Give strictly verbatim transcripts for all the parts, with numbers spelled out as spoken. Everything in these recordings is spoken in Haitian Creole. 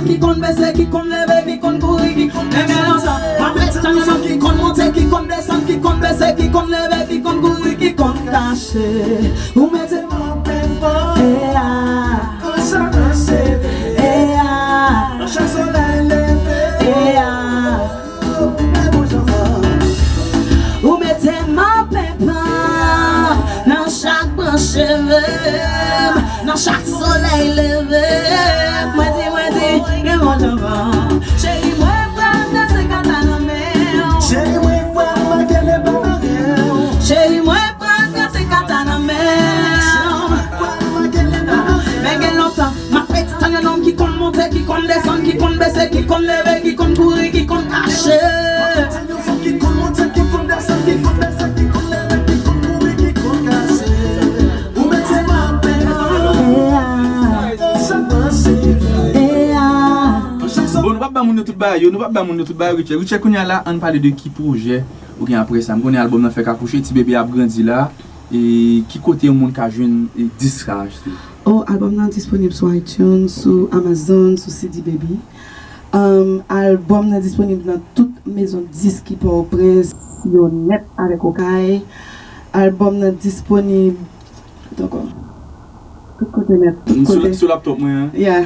Ki konn bese, ki konn leve, ki konn kouri, ki konn... Men gen lontan, m ap ret tann yon nonm ki konn monte, ki konn desann, ki konn bese, ki konn leve, ki konn kouri, ki konn kache. Ou mete m an plen pò. E a. Nan chak branch leve. E a. Nan chak solèy leve. E a. Ou mete m an plen pò nan chak branch cheve m, nan chak solèy leve. Mwen di, mwen di, gen bon jan van. Cheri, mwen pral trase kata nan men w. Cheri, mwen pral make le pa nan men w. Cheri, mwen pral trase kata nan men w. Men gen lontan, m ap ret tann yon nonm ki konn monte, ki konn desann, ki konn bese, ki konn leve, ki konn kouri, ki konn kache. Ki konn monte, ki konn desann, ki konn bese, ki konn leve, ki konn kouri, ki konn kache. Ou mete m an plen. Bon, nou p ap ba moun yo tout bagay yo, nou p ap ba moun yo tout bagay, Richard. Richard, kounye a la, ann pale de ki pwojè ou gen apre sa. M konnen albòm nan fèk akouche, ti bebe ap grandi la. E ki kote yon moun ka jwenn, e, disk sa achte? Oh, albòm nan disponib sou iTunes, sou Amazon, sou C D Baby. Um, albòm nan disponib nan tout mezon disk ki Pòtoprens yo nèt avèk Okay. Albòm nan disponib, kot ankò? Tout kote nèt, tout kote. Sou laptop mwen an. Yeah.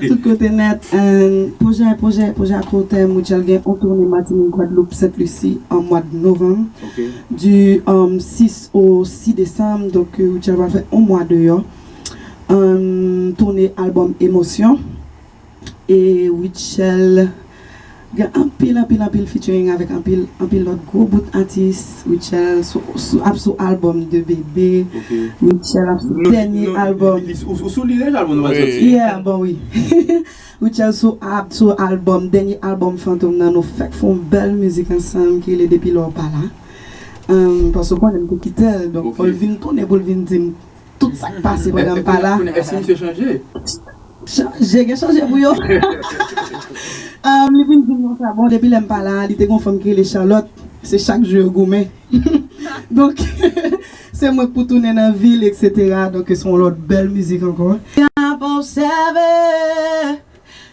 Tout kote nèt. And pwojè, pwojè, pwojè a kout tèm, Richard, gen on toune Matinik, Gwadloup, Sent Lisi an mwa novanm. Ok. Du, um, six au six décembre, donk, euh, Richard va fè on mwa deyò. Um, toune albòm Emosyon. E Richard gen anpil, anpil, anpil featuring avèk anpil, anpil lòt gwo bout atis. Richard sou, sou, ap sou albòm de bebe. Ok. Richard ap sou dènye albòm. Ou, ou sou li deja, albòm nou pral sòti? Yeah, bon, wi. Richard sou, ap sou albòm, dènye albòm Fantom nan, nou fèk fè yon bèl mizik ansanm ki rele Depi lè w pa la. Um, paske w konnen m te kite l, donk fò l vin tounen pou l vin di m tout sa k pase pandan m pa la. Èske misye chanje? Chanje, gen chanje pou yo. Um, li vin di m konsa, bon, depi lè m pa la, li te gon fanm ki rele Charlotte, se chak jou yo goumen. Donk, se mwen k pou tounen nan vil, et cetera. Donk, se yon lòt bèl mizik ankò. Y ap obsève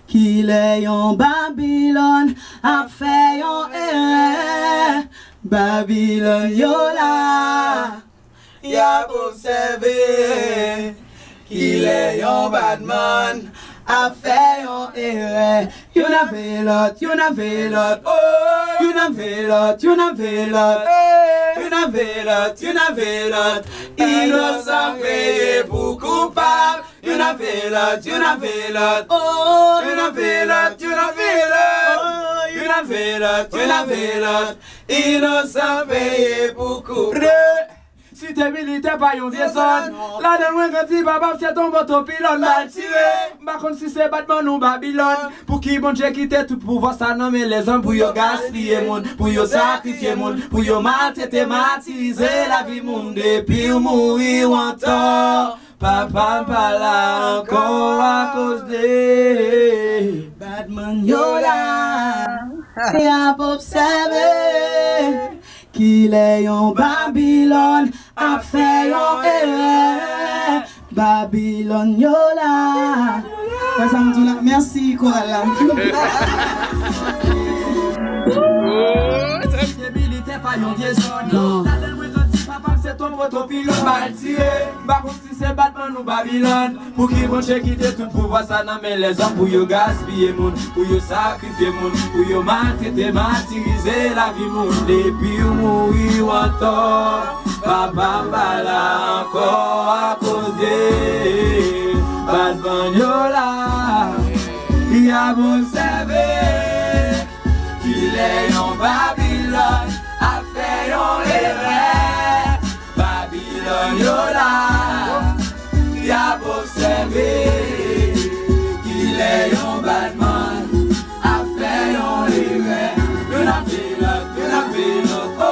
kilè yon Babilòn ap fè yon erè. Babilòn yo la. Y ap obsève kilè yon badman ap fè yon erè. Youn avè lòt, youn avè lòt, oh, youn avè lòt, youn avè lòt, eh, youn avè lòt, youn avè lòt. Inosan peye pou koupab. Youn avè lòt, youn avè lòt, oh, youn avè lòt, youn avè lòt, youn avè lòt, youn avè lòt. Inosan peye pou koupab. Site Militè pa yon vye zòn. Ladan l mwen grandi, papa m se tonbo topilòn, bal tire. M pa konn si se Batman ou Babilòn. Pouki Bondye kite tout pouvwa sa nan men lèzòm pou yo gaspiye moun, pou yo sakrifye moun, pou yo maltrete, matirize lavi moun depi w mouri w antò. Papa m pa la ankò akoz de badman yo la. Y ap obsève kilè yon Babilòn ap fè yon erè. Babilòn yo la. Wè sa m di w la. Mèsi, koral la. Militè pa yon vye zòn. Non. Talè mwen grandi, papa m se tonbo topilòn, bal tire. M pa konn si se Batman ou Babilòn. Pouki Bondye kite tout pouvwa sa nan men lèzòm pou yo gaspiye moun, pou yo sakrifye moun, pou yo maltrete, matirize lavi moun depi w mouri w antò. Papa m pa la ankò akoz de badman yo la. Y ap obsève kilè yon Babilòn ap fè yon erè. Babilòn yo la. Y ap obsève kilè yon badman ap fè yon erè. Youn avè lòt, youn avè lòt, oh,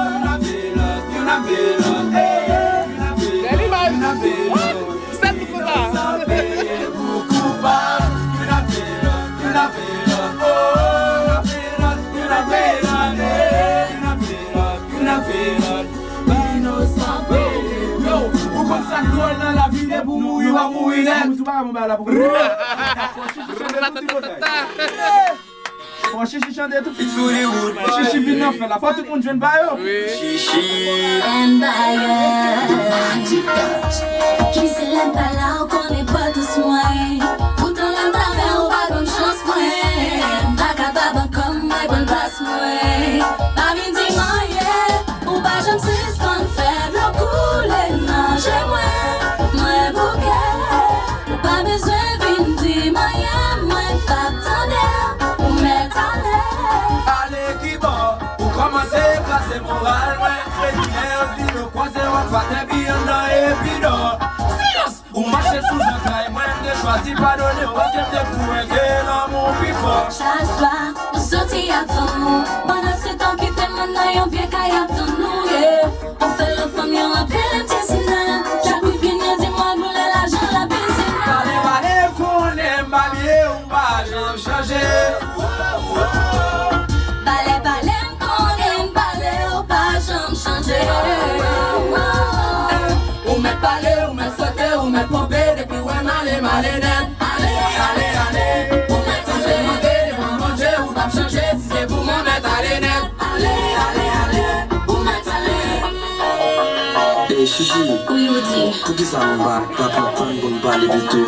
youn avè lòt, youn avè lòt, eh, youn avè lòt, youn avè lòt. Inosan peye pou koupab. Youn avè lòt, youn avè Sa k dwòl nan lavi, depi w mouri, w ap mouri nèt. Ou bagay mwen ba la pou Fò Chichi chante tout tripotay. Fò Chichi chante tout. Chichi vin nan fè la. Fò tout moun jwenn ba yo. Chichi. Ki se lè m pa la, ou konn enpòtans mwen. Poutan lè m pa fè, ou pa ban m chans mwen. M pa kapab ankò, m bay pran plas mwen. Pa vin di m anyen. Ou pa janm sispann fè dlo koule nan je mwen. Mwen bouke, ou pa bezwen vin di m anyen, mwen p ap tande, ou mèt ale. Ale kibò, ou kòmanse kraze moral mwen. Epi lè yo di nou kwaze, w ap fè tèt pi anndan epi dò. Silans! Ou mache sou zantray mwen, m te chwazi padone w, paske m te kwè ke lanmou pi fò. Chak swa, ou soti ak fanm ou, pandan se tan w kite m nan yon vye kay ap tann ou, yeah. Ou fè lòt fanm yo anpile m ti sina, chak wikenn yo di m w al boule lajan lapizina. Pale, pale, m konnen m pa byen, ou pa janm chanje. Pale, pale, m konnen m pale, ou pa janm chanje. Ou mèt pale, ou mèt sote, ou mèt ponpe, depi w wè m ale, m ale nèt. Ale, ale, ale. Ou mèt sanse monte devan Bondye, ou p ap chanje, si se pou mwen, mèt ale nèt. Ale, ale, ale. Ou mèt ale. E Chichi, wi, Woody. Poukisa nou pa, pa pran tan pou n pale pito?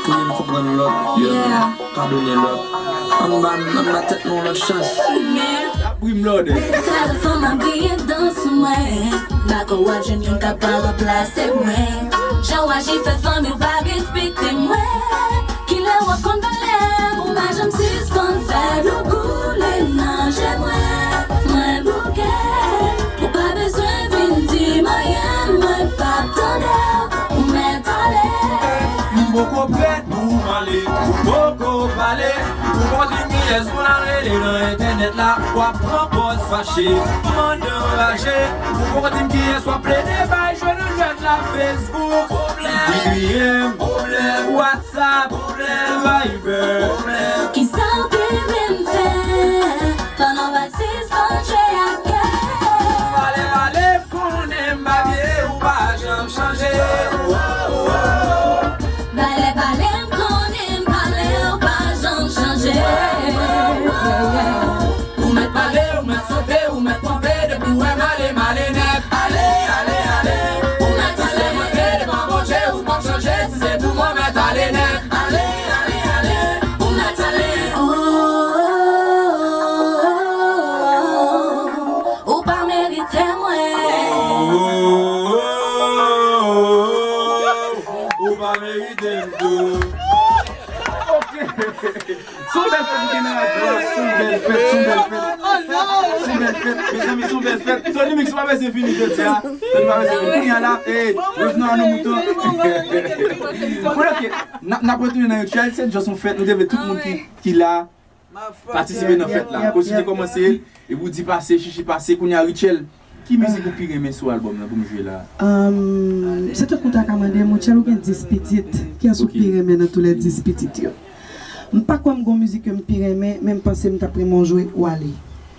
Pou youn konprann lòt, youn padone lòt. Ann ba, ann ba tèt nou yon lòt chans. Ap brim lòdè. Tèlfòn ap griyen dans mwen. Dakò w ap jwenn youn k ap ka ranplase mwen. Jan w aji fè fanmi w pa respekte mwen. Kilè w ap konn valè m? Ou pa janm sispann fè dlo koule nan je mwen. Mwen bouke, ou pa bezwen vin di m anyen, mwen p ap tande w, ou mèt ale. M poko prèt pou m ale, ou poko pale. Ou poko di m kiyès moun al rele nan entènèt la. W ap pran pòz fache, mande anraje. Ou poko di m kiyès w ap plede bay jwe nan jwèt la Facebook. Pwoblèm, pwoblèm, WhatsApp, pwoblèm, Viber, pwoblèm. Kisa w te vle m fè? Pandan w pa sispann jwe ak kè. Pale, pale, m konnen m pa byen, ou pa janm chanje. Pale, pale, m konnen m pale, ou pa janm chanje. Ou mèt pale, ou mèt sote, ou mèt kanpe, depi w wè m ale, m ale nèt. Ale, ale, ale. Ou mèt ale, monte devan Bondye, ou p ap chanje, si se pou mwen, mèt ale nèt. Ale, ale, ale. Ou mèt ale. Oh, ou pa merite mwen. Ou pa merite m tou. Ok. Se yon bèl fèt ki gen nan radyo a. Se yon bèl fèt, se yon bèl fèt. Se yon bèl fèt, mezanmi, se yon bèl fèt. Tony Mix pa bezwen vini jodi a. Tony pa bezwen vini. Kounye a la, eh, revenons à nos moutons. Bon, ok. N ap, n ap retounen nan Rituel, se just yon fèt. Nou te vle tout moun ki, ki la patisipe nan fèt la. Yep, yep, yep. Kosi te kòmanse, e Woody pase, Chichi pase, kounye a Rituel. Ki mizik ou pi renmen sou albòm nan pou m jwe la? Ahn, se tankou w ta ka mande m, Rituel, ou gen dis pitit, kiyès ou pi renmen nan tou lè dis pitit yo? M pa kwè m gon mizik ke m pi renmen, men m panse m t ap renmen w jwe Wale.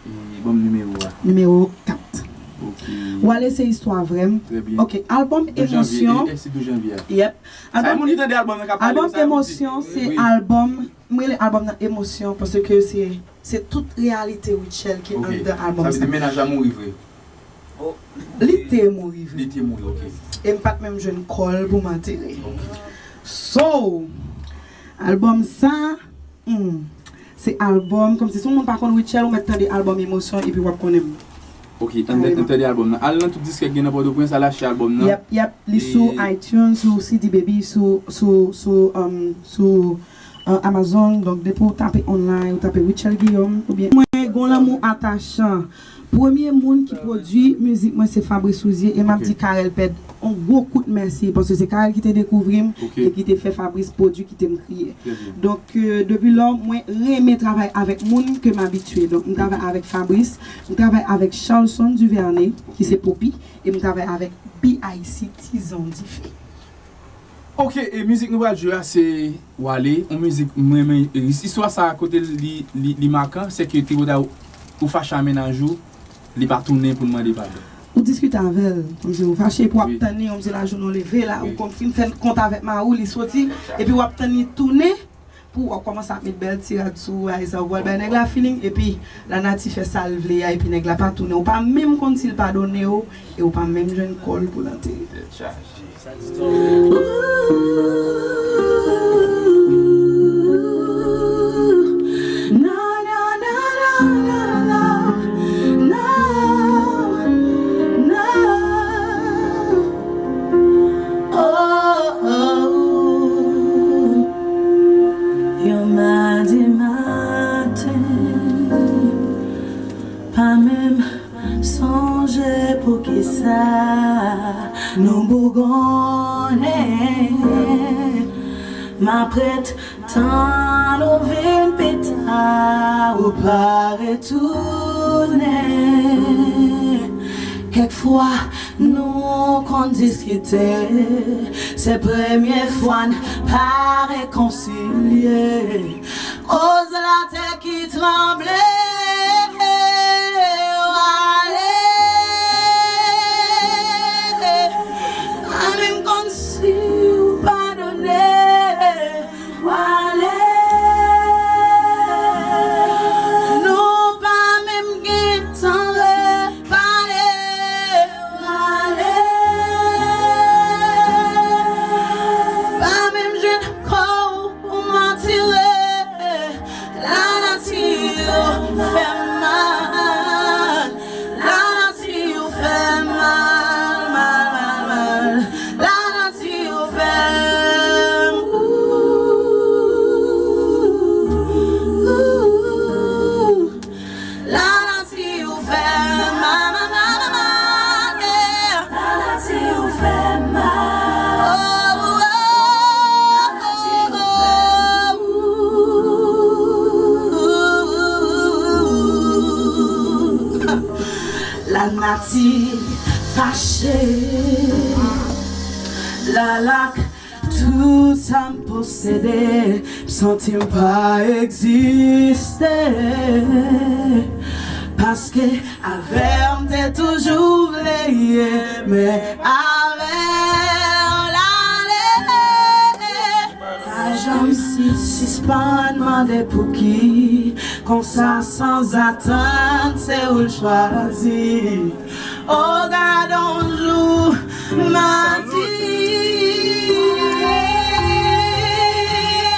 E, ban m nimewo a. Nimewo kat. Ok. Wale se istwa vrè m. Trè byen. Ok, albòm Emosyon. Douz janvye, e, e, se douz janvye a. Yep. Sa e moun ki tande albòm nan k ap pale, albòm Emosyon se albòm, m rele albòm nan Emosyon paske se, se tout reyalite Rituel ki anndan albòm sa. Sa vle di mennaj la mouri vre. Li te mouri vre. Li te mouri, ok. E m pa t menm jwenn kò l pou m antere. Ok. So, albòm sa, hmm, se albòm, kòmsi si yon moun pa konn Rituel, ou mèt tande albòm Emosyon epi w ap konnen m. Ok, an tande albòm nan. Al nan tout diskèt gen nan Pòtoprens, al achte albòm nan. Yep, yep, li sou iTunes, sou C D Baby, sou, sou, sou, um, sou, uh, Amazon. Donk, depi w tape online, ou tape Rituel Guillaume, oubyen mwen gon lanmou atachan. Premye moun ki pwodui mizik mwen se Fabrice Rouzier, e m ap di Carel Ped yon gwo kout mèsi, paske se Carel ki te dekouvri m e ki te fè Fabrice pwodui, ki te m kriye. Donk, euh, depi lò, mwen renmen travay avèk moun ke m abitye. Donk, m travay avèk Fabrice, m travay avèk Charlson Duvernay, ki se Poppy, e m travay avèk B I C Tizon Dife. Ok, e mizik nou pral jwe a se Wale, yon mizik m renmen, e, istwa sa kote li, li, li makan, se ke tripotay ou fache a mennaj ou, li pa tounen pou l mande padon. Ou diskite avè l, kòmsi ou fache, epi w ap tann li, kòmsi lajounen w leve la, ou konn fin fè kont avèk mari w, li soti, epi w ap tann li tounen, pou w kòmanse ap met bèl ti rad sou ou a, e sa ou pral bay nèg la feeling, epi lanati fè sa l vle a, epi nèg la pa tounen, ou pa menm konn si l padone w, e ou pa menm jwenn kò l pou l antere. Tèt chaje. Yon madi maten, pa menm sonje poukisa nou bougonnen. M ap ret tann ou vin pita, ou pa retounen. Kèk fwa nou konn diskite, se premye fwa n pa rekonsilye. Koz latè ki tranble, w ale. Pa menm konn si w padone, w ale. Nou pa menm gen tan repale, w ale. Pa menm jwenn kò w pou m atire. Lanati ou fè m mal. Lanati ou fè m mal, mal, mal, mal. Lanati ou fè m, ooh, ooh. Lanati ou fè m mal, mal, mal, mal, yeah. Lanati ou fè m mal. Oh, oh, oh, oh, oh. Lanati fache, l al ak tout sa m posede, m santi m pa egziste. Paske avè w m te toujou vle ye, men avè w l ale. Pa janm si, sispann mande pouki, konsa sanzatann se ou l chwazi. O gad on jou, m a di,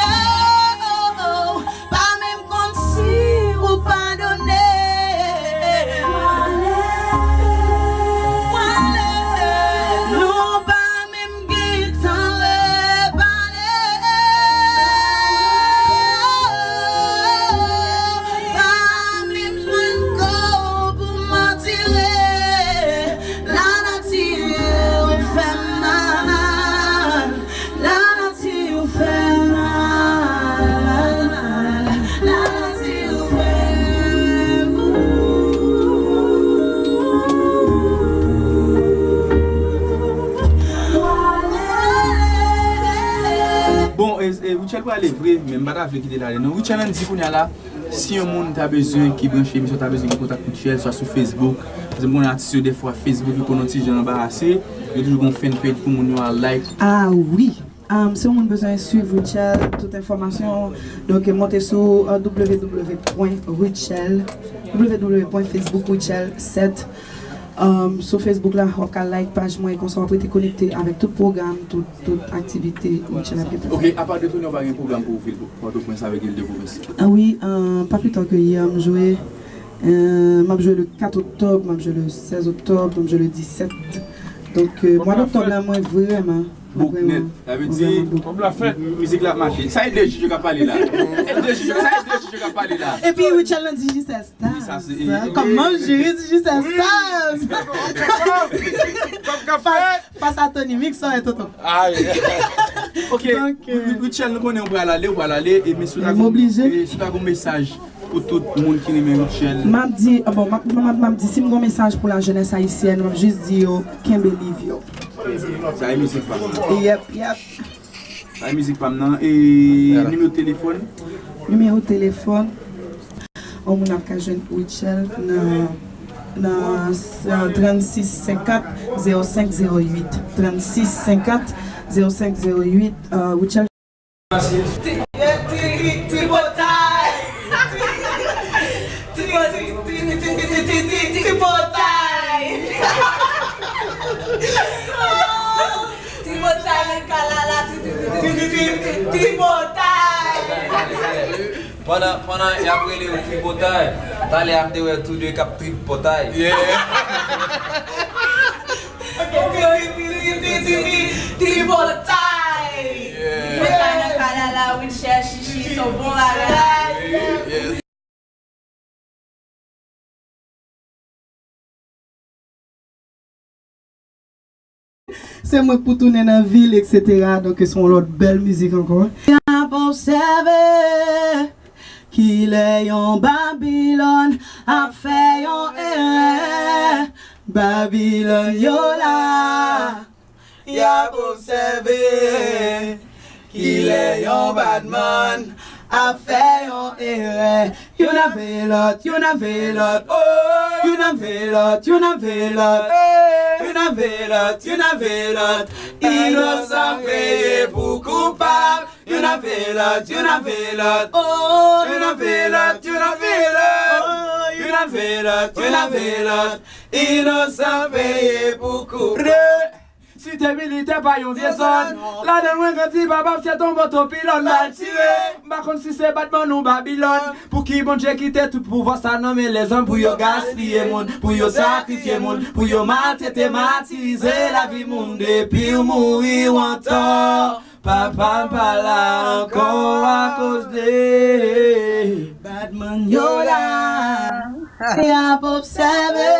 oh, oh, oh, pa menm konn si ou padone. W ale, w ale, nou pa menm gen tan repale. Pa menm jwenn kò pou m atire. Lanati ou fè m mal. Lanati ou fè m mal. Lanati ou fè m mal. Bon, e, e, Rutshelle prale vre, men m pa ta vle kite l ale non. Rutshelle, ann di kounye a la, si yon moun ta bezwen, ki branche emisyon, ta bezwen gen kontak Rutshelle, swa sou Facebook, paske m konnen atis yo, dèfwa, Facebook, yo konn yon ti jan anbarase, yo toujou gon fan page pou moun yo al like. Ah wi. Um, si yon moun bezwen swiv Rutshelle, tout enfòmasyon, donk, monte sou, uh, w w w pwen rutshelle, w w w pwen facebook rutshelle sèt. Um, sou Facebook la, w ap ka like paj mwen, konsa w ap rete konekte avèk tout pwogram, tout, tout aktivite Rutshelle ap gentan fè. Ok, apa de tounen, w pa gen pwogram pou vil Pòtoprens avèk Île de Provence? Ah wi, uh, pa pli ta ke yè, m jwe, uh, m ap jwe le kat oktòb, m ap jwe le sèz oktòb, m ap jwe le disèt. Donk, uh, mwa doktòb la, mwen vrèman, mwen bouk nèt. Vrèman, sa vle di, vrèman bouk. Kòb la fèt. M-, mizik la ap mache. Sa e de jij yo k ap pale la. E de jij yo, sa e de jij yo k ap pale la. Epi Rutshelle nan Digicel Stars. Wi, sa se, e, e, kòm manjri Digicel Stars. Kòb k ap fèt. Fas a Tony Mix, sa e tonton. Ay. Ok. Donk, Ru-, Ru-, Rutshelle, nou konnen ou pral ale, ou pral ale, e, men si w ta gon, e, si w ta gon mesaj pou tout moun ki renmen Rutshelle. M ap di, ah, bon, m ap, m ap, m ap di, si m gon mesaj pou lajenès ayisyèn, m ap jis di yo, kenbe liv yo. Sa e mizik pa m nan. Yep, yep. Sa e mizik pa m nan. E nimewo telefòn? Nimewo telefòn. Yon moun ap ka jwenn Rutshelle nan Nan, euh, trannsis senkant zewo senk zewo uit. Trannsis senkant zewo senk zewo uit, euh, Rutshelle. Ti, ti, ti, tripotay. Ti, ti, tripotay. Tripotay, men kalala, ti, ti, ti, ti, ti, tripotay. Pandan, pandan y ap rele yo tripotay, talè a m te wè tou de k ap tripotay. Yeah. Tripotay. Yeah. Tripotay nan kalala, Rutshelle, Chichi, se yon bon bagay. Yes. Se mwen k pou tounen nan vil, etsetera. Donk, se yon lòt bèl mizik ankò. Y ap obsève kilè yon Babilòn ap fè yon erè. Babilòn yo la. Y ap obsève kilè yon badman ap fè yon erè. Youn avè lòt, youn avè lòt, oh, youn avè lòt, youn avè lòt, youn avè lòt, youn avè lòt. Inosan peye pou koupab. Youn avè lòt, youn avè lòt, oh, youn avè lòt, youn avè lòt, youn avè lòt, youn avè lòt. Inosan peye pou koupab. Site Militè pa yon vye zòn. Ladan l mwen grandi, papa m se tonbo topilòn, bal tire. M pa konn si se batman ou Babilòn. Pouki Bondye kite tout pouvwa sa nan men lèzòm pou yo gaspiye moun, pou yo sakrifye moun, pou yo maltrete, matirize lavi moun? Depi w mouri w antò. Papa m pa la ankò akoz de badman yo la. Y ap obsève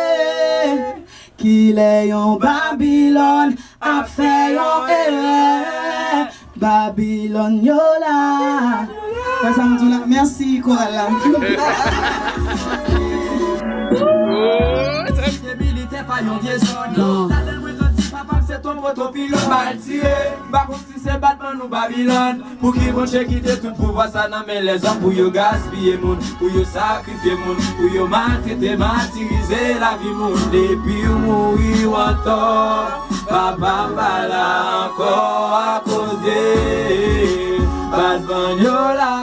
kilè yon Babilòn ap fè yon erè. Babilòn yo la. Wè sa m di w la? Mèsi, koral la. Militè pa yon vye zòn. Non. Talè mwen grandi, papa m se tonbo topilòn, bal tire. M pa konn si se batman ou Babilòn. Pouki Bondye kite tout pouvwa sa nan men lèzòm pou yo gaspiye moun, pou yo sakrifye moun, pou yo maltrete, matirize lavi moun? Depi w mouri w antò. Papa m pa la ankò akoz de badman yo la.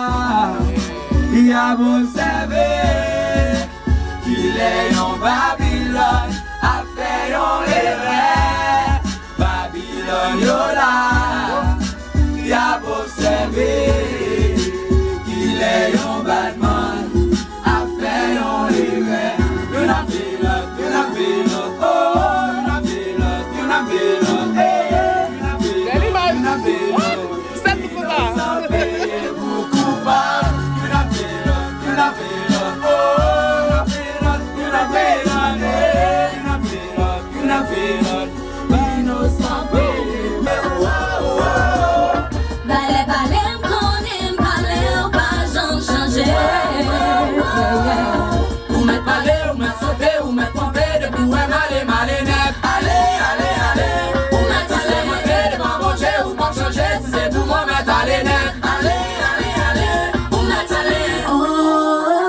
Y ap obsève kilè yon Babilòn ap fè yon erè. Babilòn yo la. Y ap obsève kilè yon badman ap fè yon erè. Youn avè lòt, youn avè lòt, oh, youn avè lòt, youn avè lòt, eh, youn avè lòt, youn avè lòt. Inosan peye pou koupab. Youn avè lòt, youn avè lòt, oh, youn avè lòt, youn avè lòt, eh, youn avè lòt, youn avè lòt. Inosan peye, men oh, oh, oh. Pale, pale, m konnen m pale, ou pa janm chanje. Ou mèt pale, ou mèt sote, ou mèt kanpe, depi w wè m ale, m ale nèt. Ale, ale, ale. Ou mèt ale. Si se mwen k te devan Bondye, ou p ap chanje, si se pou mwen, mèt ale nèt. Ale, ale, ale. Ou mèt ale. Oh, oh, oh,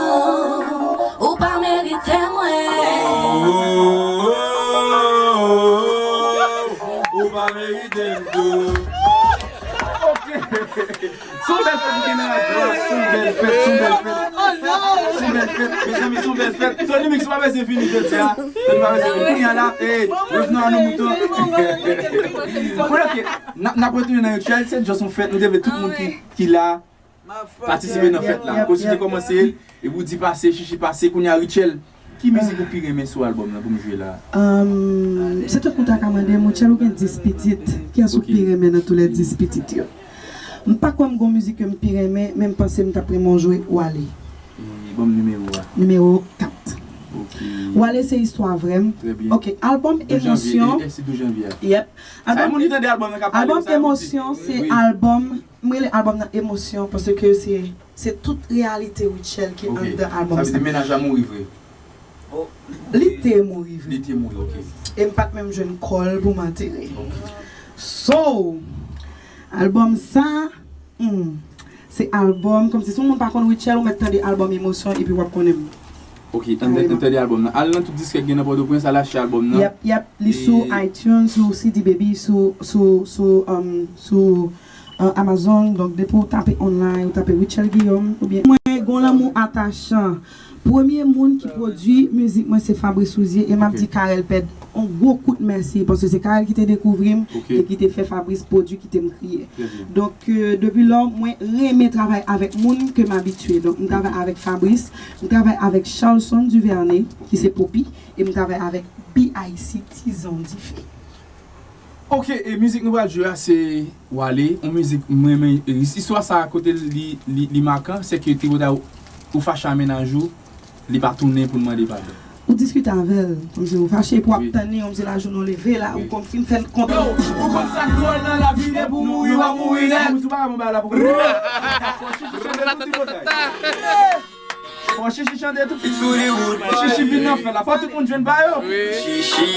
oh. Ou pa merite mwen. Ou pa merite m tou. Ok. Se yon bèl fèt ki gen nan radyo a. Se yon bèl fèt, se yon bèl fèt. Se yon bèl fèt. Mezanmi, se yon bèl fèt. Tony Mix pa bezwen vini jodi a. Tony pa bezwen vini. Kounye a la, eh, revenons à nos moutons. Bon, ok. N ap, n ap retounen nan Rutshelle, se just yon fèt. Nou te vle tout moun ki, ki la patisipe nan fèt la. Kosi te kòmanse, epi w di pase, Chichi pase, kounye a Rutshelle. Ki mizik ou pi renmen sou albòm nan pou m jwe la? Ahn, se tankou w ta ka mande m, Rutshelle, ou gen dis pitit. Kiyès ou pi renmen nan tou lè dis pitit yo? M pa kwè m gon mizik ke m pi renmen, men m panse m t ap renmen w jwe Wale. E, ban m nimewo a. Nimewo kat. Ok. Wale se istwa vrè m. Trè byen. Ok, albòm Emosyon. Douz janvye, e, e, se douz janvye a. Yep. Sa, albòm, moun ki tande albòm nan ka pale albòm sa, Emosyon, se albòm M rele albòm nan Emosyon paske se, se tout reyalite Rutshelle ki anndan albòm sa. Sa vle di mennaj la mouri vre? Li te mouri vre. Li te mouri, ok. E m pa t menm jwenn kò l pou m antere. Ok. So, albòm sa, hmm, se albòm, kòmsi si yon moun pa konn Rutshelle, ou mèt tande albòm Emosyon epi w ap konnen m. Ok, an tande albòm nan. Al nan tout diskèt gen nan Pòtoprens, al achte albòm nan. Yep, yep, li sou iTunes, sou C D Baby, sou sou sou um, sou uh, Amazon. Donk depi ou tape online, ou tape Rutshelle Guillaume oubyen mwen gon lanmou atachan. Premye moun ki pwodui mizik mwen se Fabrice Rouzier e m ap di Carel Ped on gwo kout mèsi paske se Carel ki te dekouvri m e ki te fè Fabrice pwodui ki te m kriye. Donk depi lò mwen renmen travay avèk moun ke m abitye. Donk m travay avèk Fabrice, m travay avèk Charlson Duvernay ki se Popi e m travay avèk B I C Tizon Dife. Ok, e mizik nou pral jwe a se Wale, yon mizik mwen renmen istwa sa kote li li li makan se ke tripotay ou fache a mennaj ou li pa tounen pou l mande padon. Ou diskite avè l, kòmsi ou fache epi w ap tann li, kòmsi lajounen w leve la, ou konn fin fè l kont. Ou konn sa k dwòl nan lavi, depi w mouri w ap mouri nèt. Ou sou bagay mwen ba la pou konn. Fò chichi chante tou. Chichi vin nan fè la, fò tout moun jwenn ba yo. Chichi.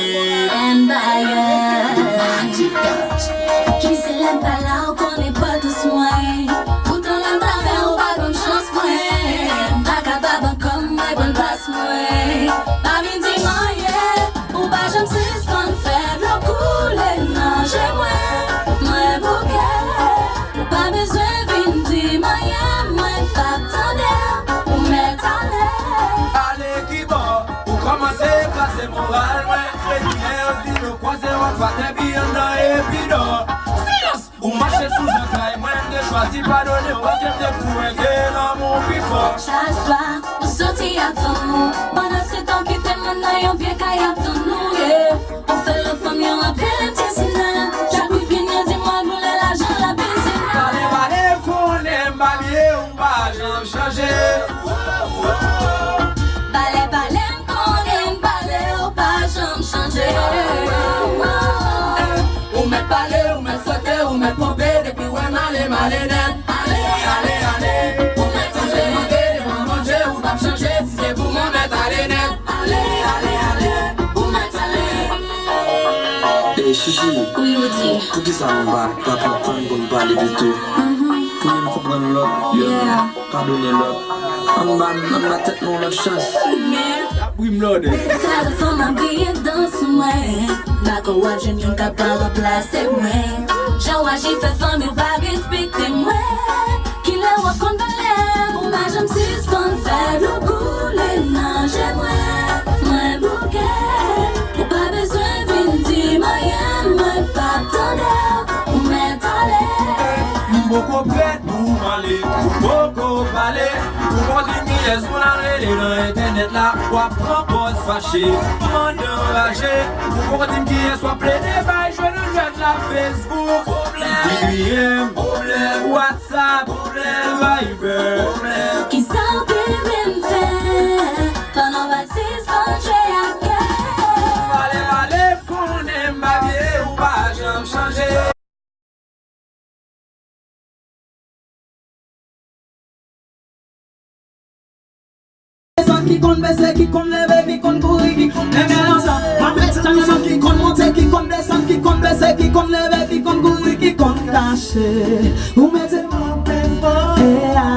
Ki se lè m pa la ou konnen pa dous mwen. Poutan lè m pa fè ou pa ban m chans mwen. M pa kapab ankò m mwen pran plas mwen. Pa vin di m anyen, ou pa janm sispann fè dlo koule nan je mwen. Mwen bouke, ou pa bezwen vin di m anyen, mwen p ap tande, ou mèt ale. Ale kibò, ou kòmanse kraze moral mwen. Kredi lè yo di nou kwaze w ap fè dèbi anndan epi dò. Silans! Ou mache sou zantray mwen, m te chwazi padone w paske m te kwè ke lanmou pi fò. Chak swa, ou soti ak fanm ou, pandan se tan w kite m nan yon vye kay ap tann ou, yeah. Ou fè lòt fanm yo anpil entèsina, chak wikenn yo di m w al boule lajan la pisina. Pale, pale, m konnen m pa byen, ou pa janm chanje. Pale, pale, m konnen m pale, ou pa janm chanje. Ou mèt pale, ou mèt sote, ou mèt ponpe, depi w wè m ale, m ale nèt. Ale, ale, ale, ou mèt sanse mande devan Bondye, ou p ap chanje, si se pou mwen, mèt ale nèt. Ale, ale, ale, ou mèt ale. Ey, Chichi, poukisa nou pa pran tan pou n pale pito? Pou youn konprann lòt, youn padone lòt. Ann ba, ann ba tèt nou yon lòt chans. Ap ri m lòdè. Sa de fanm ap griyen dan sou mwen. Dakò w ap jwenn youn k ap ka ranplase mwen. Jan w aji fè fanmi w pa respekte mwen. Kilè w ap konn valè m? Ou pa janm sispann fè dlo koule nan je mwen. Mwen bouke, ou pa bezwen vin di m anyen, mwen p ap tande w, ou mèt ale. M poko prèt pou m ale, ou poko pale. Ou poko di m kiyès moun al rele nan entènèt la, w ap pran pòz fache, mande anraje. Ou poko di m kiyès w ap plede bay jwe nan jwèt la Facebook. Pwoblèm, pwoblèm, WhatsApp, pwoblèm, Viber, pwoblèm. Kisa w te vin fè? Pandan w pa sispann jwe ak kè. Pale, pale, m konnen m pa byen, ou pa janm chanje. Desann ki konn bese, ki konn leve, ki konn kouri, ki konn renmen lontan. M ap ret tann yon nonm ki konn monte, ki konn desann, ki konn bese, ki konn leve, ki konn kouri, ki konn kache. Ou mete m an penpan. Eya.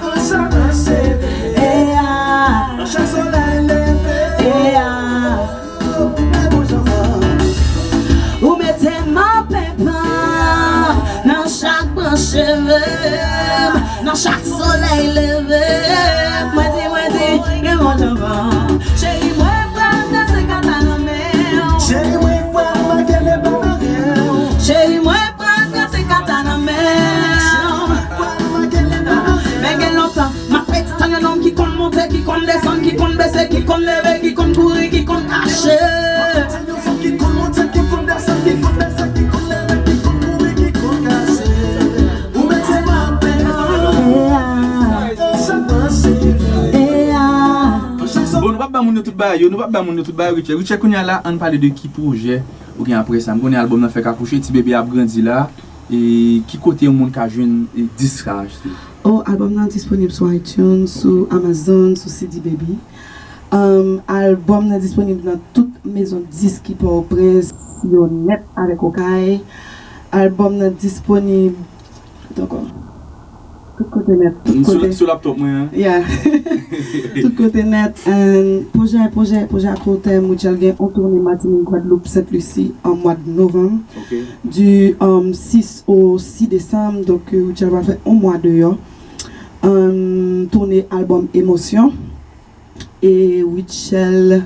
Nan chak branch cheve. Eya. Nan chak solèy leve. Eya. Ou mete m an penpan nan chak branch cheve m, nan chak solèy leve m. Mwen di, mwen di, gen bon jan van. Cheri, mwen pral kase kata nan men w. Cheri, mwen pral make leban nan ren w. Cheri, mwen pral kase kata nan men w. Men gen lontan, m ap ret tann yon nonm ki konn monte, ki konn desann, ki konn bese, ki konn leve, ki konn kouri, ki konn kache. Tann yon fanm ki konn monte, ki konn desann, ki konn bese, ki konn leve, ki konn kouri, ki konn kache. Ou mete m an penpan. Eya. Nan chak branch cheve. Eya. Bon, nou p ap ba moun yo tout bagay yo, nou p ap ba moun yo tout bagay yo, Rutshelle. Rutshelle, kounye a la, ann pale de ki pwojè ou gen apre sa. M konnen albòm nan fèk akouche, ti bebe ap grandi la. E ki kote yon moun ka jwenn e, disk sa achte? Oh, albòm nan disponib sou iTunes, sou Amazon, sou C D Baby. Um, albòm nan disponib nan tout mezon disk ki Pòtoprens yo nèt avèk Okay. Albòm nan disponib. Ankò. Tout kote nèt, tout kote. Sou laptop mwen an. Yeah. Tout kote nèt. And pwojè, pwojè, pwojè a kourtèm, Rutshelle gen yon toune Matinik, Gwadloup, Sent Lisi an mwa novanm. Ok. Du um, sis au sis desanm. Donk, euh, Rutshelle va fè yon mwa deyò. Um, toune albòm Emosyon. E Rutshelle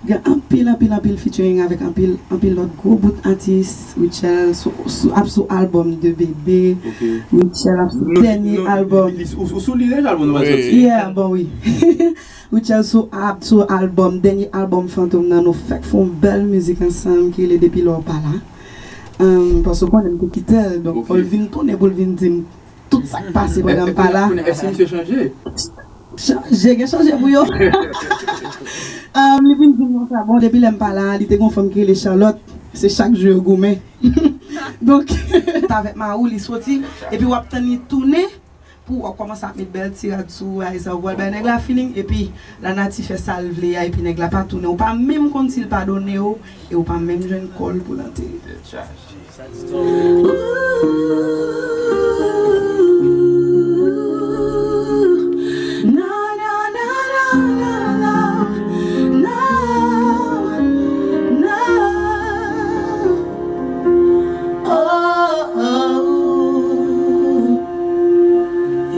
gen anpil, anpil, anpil featuring avèk anpil, anpil lòt gwo bout atis. Rutshelle sou, sou, ap sou albòm de Bebe. Ok. Rutshelle ap sou dènye albòm. Ou, ou sou li deja, albòm nou pral sòti? Yeah, bon, wi. Rutshelle sou, ap sou albòm, dènye albòm Fantom nan, nou fèk fè yon bèl mizik ansanm ki rele Depi lè w pa la. Um, paske w konnen m te kite l, donk fò l vin tounen pou l vin di m tout sa k pase pandan m pa la. Èske misye chanje? Chanje, gen chanje pou yo. Um, li vin di m konsa, bon, depi lè m pa la, li te gon fanm ki rele Charlotte, se chak jou yo goumen. Donk, avèk Maou, li soti, epi w ap tann li tounen, pou w kòmanse ap met bèl ti rad sou ou a, e sa ou pral bay nèg la feeling, epi lanati fè sa l vle a, epi nèg la pa tounen. Ou pa menm konn si l padone w, e ou pa menm jwenn kò l pou l antere. Tèt chaje.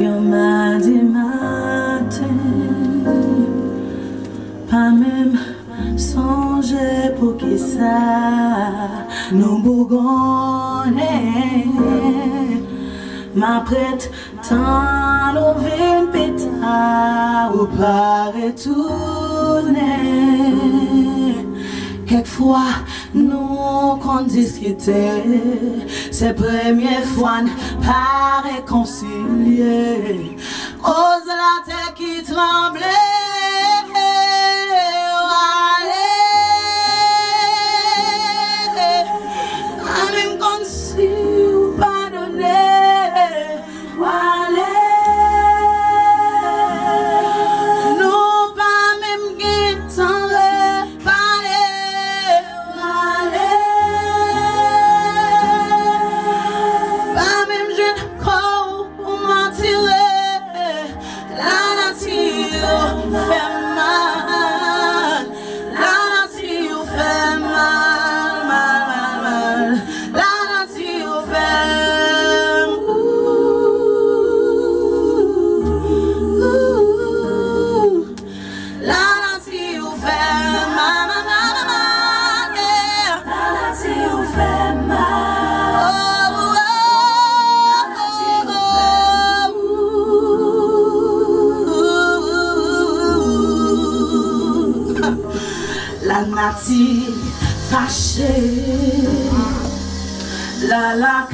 Yon madi maten, pa menm sonje poukisa nou bougonnen. M ap ret tann ou vin pita, ou pa retounen. Kèk fwa nou konn diskite, se premye fwa n pa rekonsilye. Koz latè ki tranble, w ale. Pa menm konn si w padone, w ale. Nou pa menm gen tan repale, w ale. Pa menm jwenn kò w pou m atire. Lanati ou fè m mal. Lanati ou fè m mal, mal, mal, mal. Lanati ou fè m, ooh, ooh, ooh. Lanati ou fè m mal, mal, mal, mal, yeah. Lanati ou fè m mal. Oh, oh, oh, oh, oh. Lanati fache. Lalak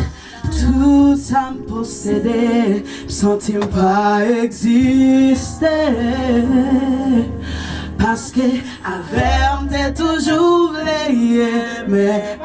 tout sa m posede, m santi m pa egziste. Paske avè w m te toujou vle ye, men